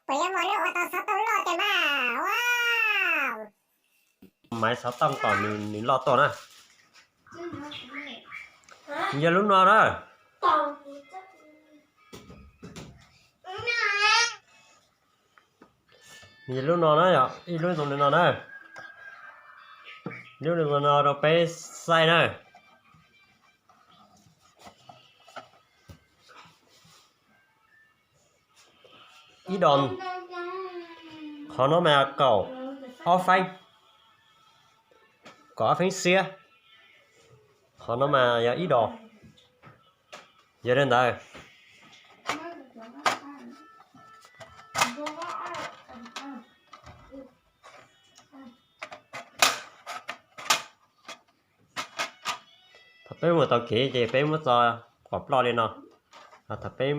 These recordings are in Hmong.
Puas yuav muaj lub ua tau xov tooj loj tiag mas? Ua, maiv xov tooj kom nws loj tuaj na. Yog lub no na. Yog lub no na yom, ib lub zoo li no na. Lub no rau peb saib na. Ib dos, qhov no mas kaum ob feeb, kaum ob feeb xiab. Qhov no mas yog ib dos, yog li ntawd. Thaum peb mus taug kev ces peb muab tso kom ploj li no. Thaum peb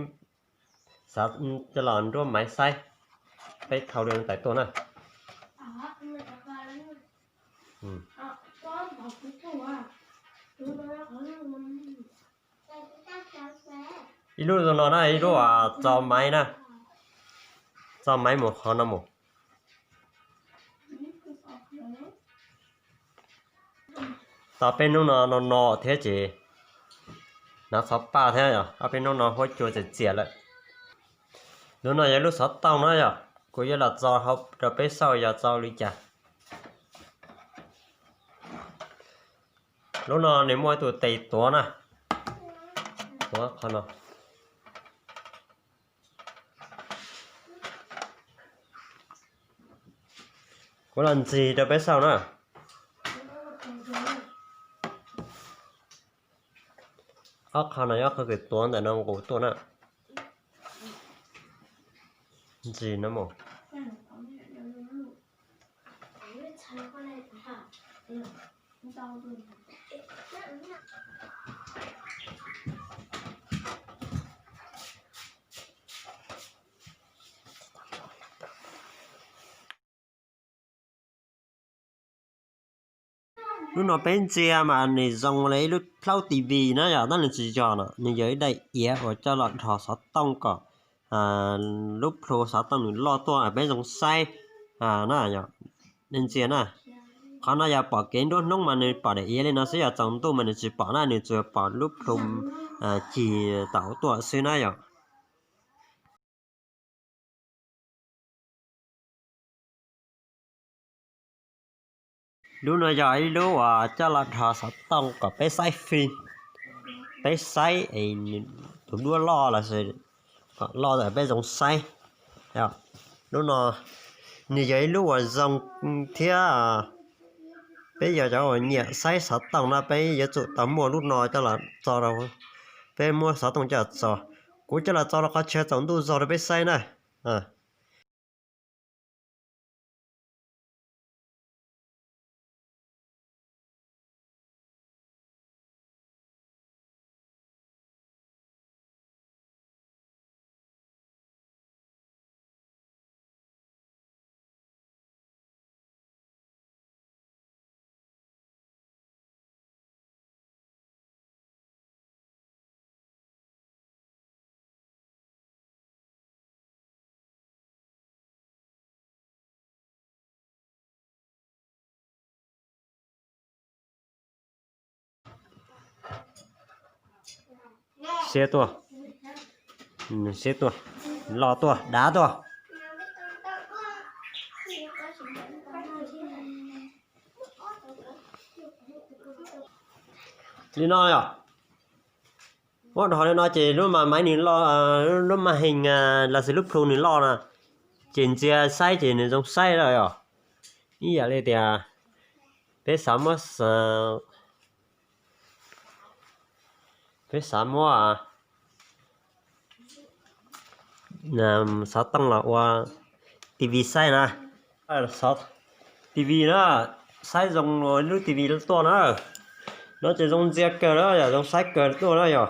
xav coj los nruab maiv saib, peb thau li no tuaj na. Ib lub zoo no na, ib lub tso maiv na, tso maiv mus qhov no mus. Tau peb hnub no no no thiab ces hnav qhov paj thiab, ob peb hnub no huab cua txias txias lawm. Lub no yog lub xov tooj na yom, kuv yuav los tso rau peb saib yog tso li cas. Lub no nws muaj ib tug tes tuav na, tuav qhov no. Kuv los ntxig rau peb saib na. Ob qho no yog ob qho kws tuav ntawm no nqus tuaj na. Ntxig no mus. Lub no peb ntsia mas nws zoo li ib lub plaub T V na yom, tab nws tsis yog no, nws yog ib daim iav uas coj los dhos xov tooj kom lub plhu xov tooj nws loj tuaj peb zoo saib na. Nej ntsia na, qhov no yog pom kev nruab hnub mas nws pom daim iav li no xwb, yog tsaus ntuj mas nws tsis pom na, nws tsuas pom lub plhu cig tau tuaj xwb na yom. Lub no yog ib lub uas coj los dhos xov tooj kom peb saib fim, peb saib tus duab loj los sis kom loj peb zoo saib. Lub no nws yog ib lub uas zoo thiab, peb yog cov uas nyiam saib xov tooj no peb yuav tsum tau muaj lub no coj los tso rau, peb muab xov tooj coj los tso. Kuv coj los tso rau qhov chaw tsaus ntuj zog rau peb saib na. Siab tuaj, siab tuaj, loj tuaj, dav tuaj. Li no yom. Muab dhos li no ces lub mas maiv nws loj, lub mas hees los sis lub plhu nws loj na, ces ntsia saib ces nws zoo saib lawm yom. Ib yam li tias peb xav muab, peb xav muab xov tooj los ua T V saib na. T V na, saib zoo lub T V tuaj na. No ces zoo ntsia kawg na yom, zoo saib kawg tuaj na yom.